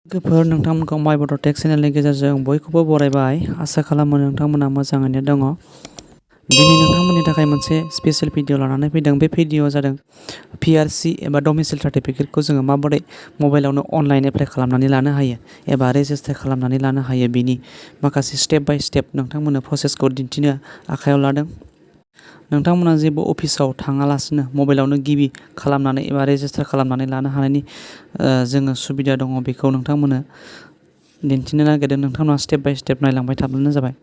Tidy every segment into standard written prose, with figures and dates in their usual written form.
लोगोफोर नोंथांमोनखौ माय बड' टेक चेनेलनि गेजेरजों बयखौबो बरायबाय। आसा खालामो नोंथांमोना मोजाङैनो दङ। दिनै नोंथांमोननि थाखाय मोनसे स्पेशल भिडिअ लानानै फैदों। बे भिडिअआ जादों PRC एबा डमिसाइल सार्टिफिकेटखौ जोङो माबोरै मबाइलावनो अनलाइन एप्लाइ खालामनानै लानो हायो एबा रेजिस्टार खालामनानै लानो हायो बेनि माखासे स्टेप बाय स्टेप नोंथांमोननो प्रसेसखौ दिन्थिनो आखायाव लादों। नोंथांमोना जेबो अफिसाव थाङालासिनो मबाइलावनो गिबि खालामनानै एबा रेजिस्टार खालामनानै लानो हानायनि जोङो सुबिदा दङ। बेखौ नोंथांमोननो दिन्थिनो नागिरदों। नोंथांमोना स्टेप बाय स्टेप नायलांबाय थाब्लानो जाबाय।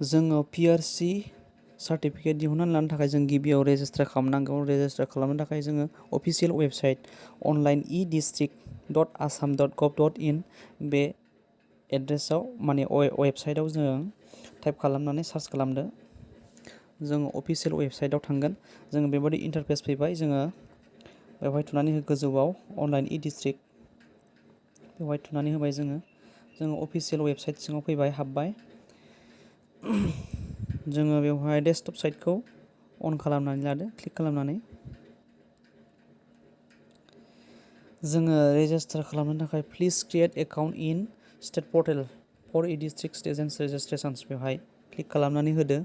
जोङो PRC सार्टिफिकेट दिहुननानै लानो थाखाय जों गिबियाव रेजिस्टार खालामनांगौ। रेजिस्टार खालामनो थाखाय जोङो अफिसियेल वेबसाइट अनलाइन e-district.assam.gov.in बे एड्रेसाव माने वेबसाइटआव जों टाइप खालामनानै सार्च खालामदो। जोङो अफिसियेल वेबसाइटआव थांगोन। जोङो बेबायदि इन्टारफेस फैबाय। जोङो बेवहाय थुनानै गोजौआव अनलाइन e-district बेवहाय थुनानै होबाय। जोङो अफिसियेल वेबसाइट सिङाव फैबाय, हाबबाय। जोङो बेवहाय डेस्कटप साइटखौ अन खालामनानै लादो, क्लिक खालामनानै। जोङो रेजिस्टार खालामनो थाखाय please create account in state portal for e-district agent registrations बेवहाय क्लिक खालामनानै होदो।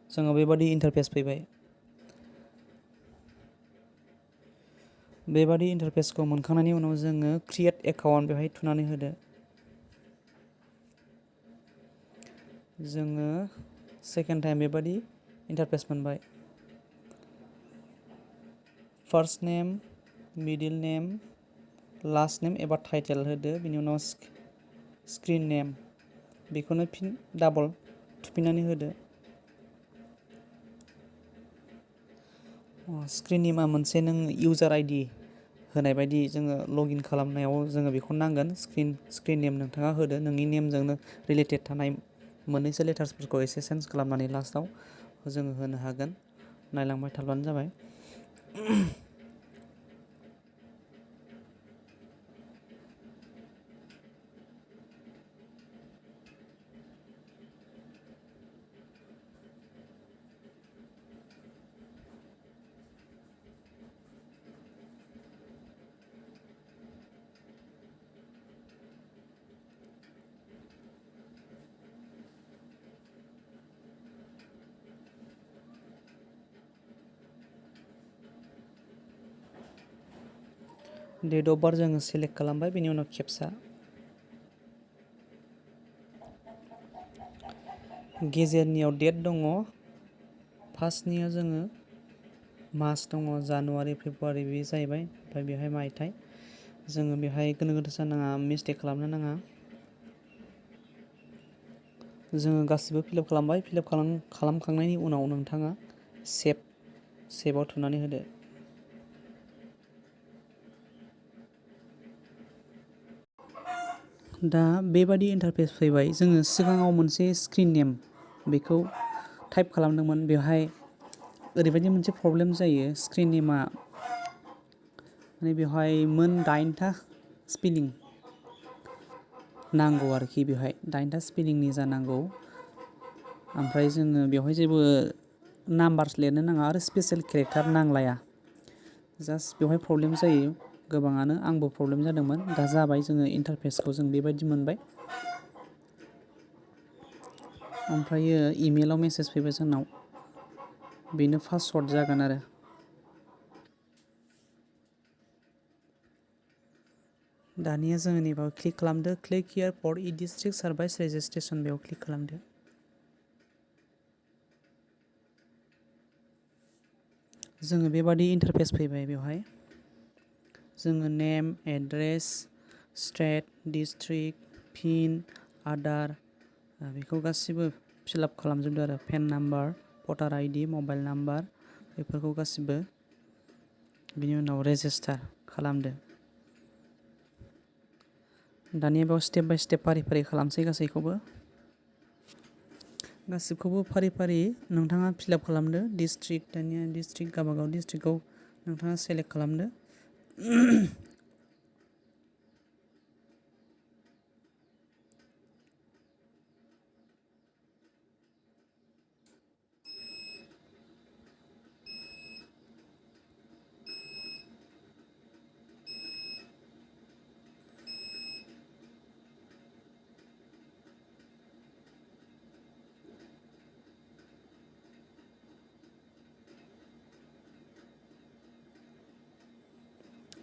जोङो बेबादि इन्टारफेस फैबाय। बेबादि इन्टारफेसखौ मोनखांनायनि उनाव जोङो क्रिएट एकाउन्ट बेवहाय थुनानै होदो। जोङो सेकेन्ड टाइम बेबादि इन्टारफेस मोनबाय। फार्स्ट नेम, मिडिल नेम, लास्ट नेम एबा टाइटेल होदो। बिनि उनाव स्क्रिन नेम बेखौनो फिन डाबल थुफिननानै होदो। स्क्रिन नेमा मोनसे नों इउजार आइडि होनाय बायदि जोङो लगइन खालामनायाव जोङो बेखौ नांगोन। स्क्रिन नेम नोंथाङा होदो। नोंनि नेमजोंनो रिलेटेड थानाय मोननैसो लेटार्सफोरखौ एसे चेन्ज खालामनानै लास्टआव जोङो होनो हागोन। नायलांबाय थाब्लानो जाबाय। डेट अफ बार्थ जोङो सेलेक्ट खालामबाय। बेनि उनाव खेबसा गेजेरनियाव डेट दङ। फार्स्टनियाव जोङो मास दङ, जानुवारि, फेब्रुवारि बे जाहैबाय। ओमफ्राय बेवहाय मायथाइ। जोङो बेवहाय गोनो गोथो जानाङा, मिस्टेक खालामनो नाङा। जोङो गासिबो फिलआप खालामबाय। फिलआप खालामखांनायनि उनाव नोंथाङा सेभआव थुनानै होदो। दा बेबादि इन्टारफेस फैबाय। जोङो सिगाङाव मोनसे स्क्रिन नेम बेखौ टाइप खालामदोंमोन। बेवहाय ओरैबायदि मोनसे प्रब्लेम जायो। स्क्रिन नेमा माने बेवहाय 8टा स्पेलिं नांगौ आरोखि। बेवहाय 8टा स्पेलिंनि जानांगौ। ओमफ्राय जोङो बेवहाय जेबो नाम्बार्स लिरनो नाङा आरो स्पेसियेल केरेक्टार नांलाया। जास्ट बेवहाय प्रब्लेम जायो गोबाङानो। आंबो प्रब्लेम जादोंमोन। दा जाबाय। जोङो इन्टारफेसखौ जों बेबायदि मोनबाय। ओमफ्रायो इमेलाव मेसेज फैबाय जोंनाव। बेनो पासवार्ड जागोन आरो। दानिया जोङो नैबाव क्लिक खालामदो। Click here for e-district service registration बेयाव क्लिक खालामदो। जोङो बेबादि इन्टारफेस फैबाय। बेवहाय जोङो name, address, state, district, pin, Aadhaar बेखौ गासिबो फिलआप खालामजोबदो आरो। PAN number, voter ID, mobile number बेफोरखौ गासिबो। बिनि उनाव रेजिस्टार खालामदो। दानिया बेयाव स्टेप बाय स्टेप फारि फारि खालामसै। गासिबखौबो फारि फारि नोंथाङा फिलआप खालामदो। डिस्ट्रिक्ट, दानिया डिस्ट्रिक्ट गावबागाव डिस्ट्रिक्टखौ नोंथाङा सेलेक्ट खालामदो।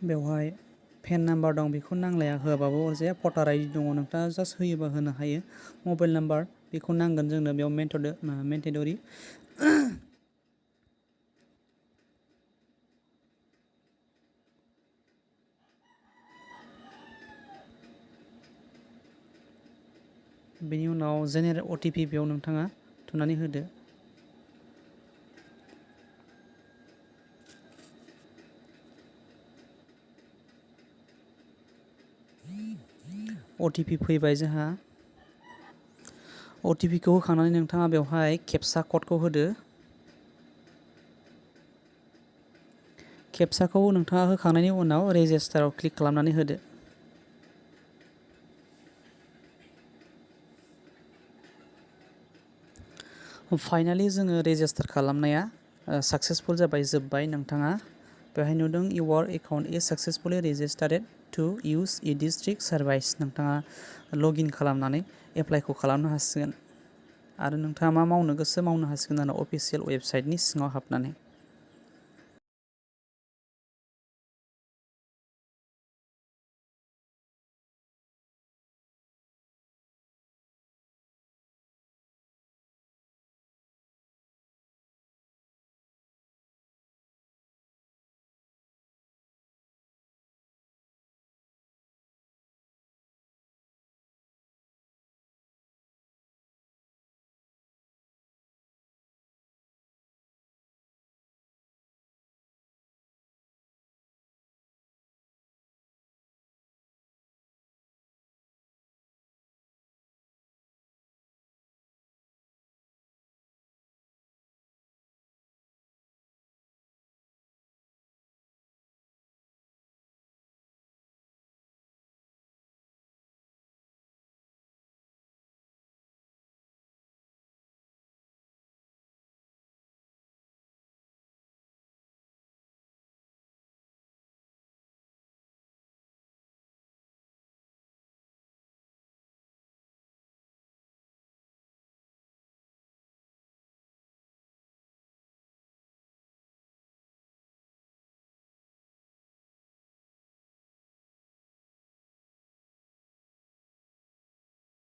बेवहाय पेन नाम्बार दं बेखौ नांलाया होआबाबो अरजाया भटार आइडि दङ नोंथाङा जास्ट होयोबा होनो हायो मबाइल नाम्बार बेखौ नांगोन जोंनो बेयाव मेन्डेटरि बेनि उनाव जेनेरेल अटिपि बेयाव नोंथाङा थुनानै होदो अटिपि फैबाय जोंहा अटिपिखौ होखांनानै नोंथाङा बेवहाय केपसा क'डखौ होदो केपसाखौ नोंथाङा होखांनायनि उनाव रेजिस्टाराव क्लिक खालामनानै होदो फाइनालि जोङो रेजिस्टार खालामनाया साक्सेसफुल जाबाय जोब्बाय नोंथाङा बेवहाय नुदों इउर एकाउन्ट इज successfully registered two use E district service नोंथाङा लगइन खालामनानै एप्लाइखौ खालामनो हासिगोन आरो नोंथाङा मा मावनो गोसो मावनो हासिगोन आरो अफिसियेल वेबसाइटनि सिङाव हाबनानै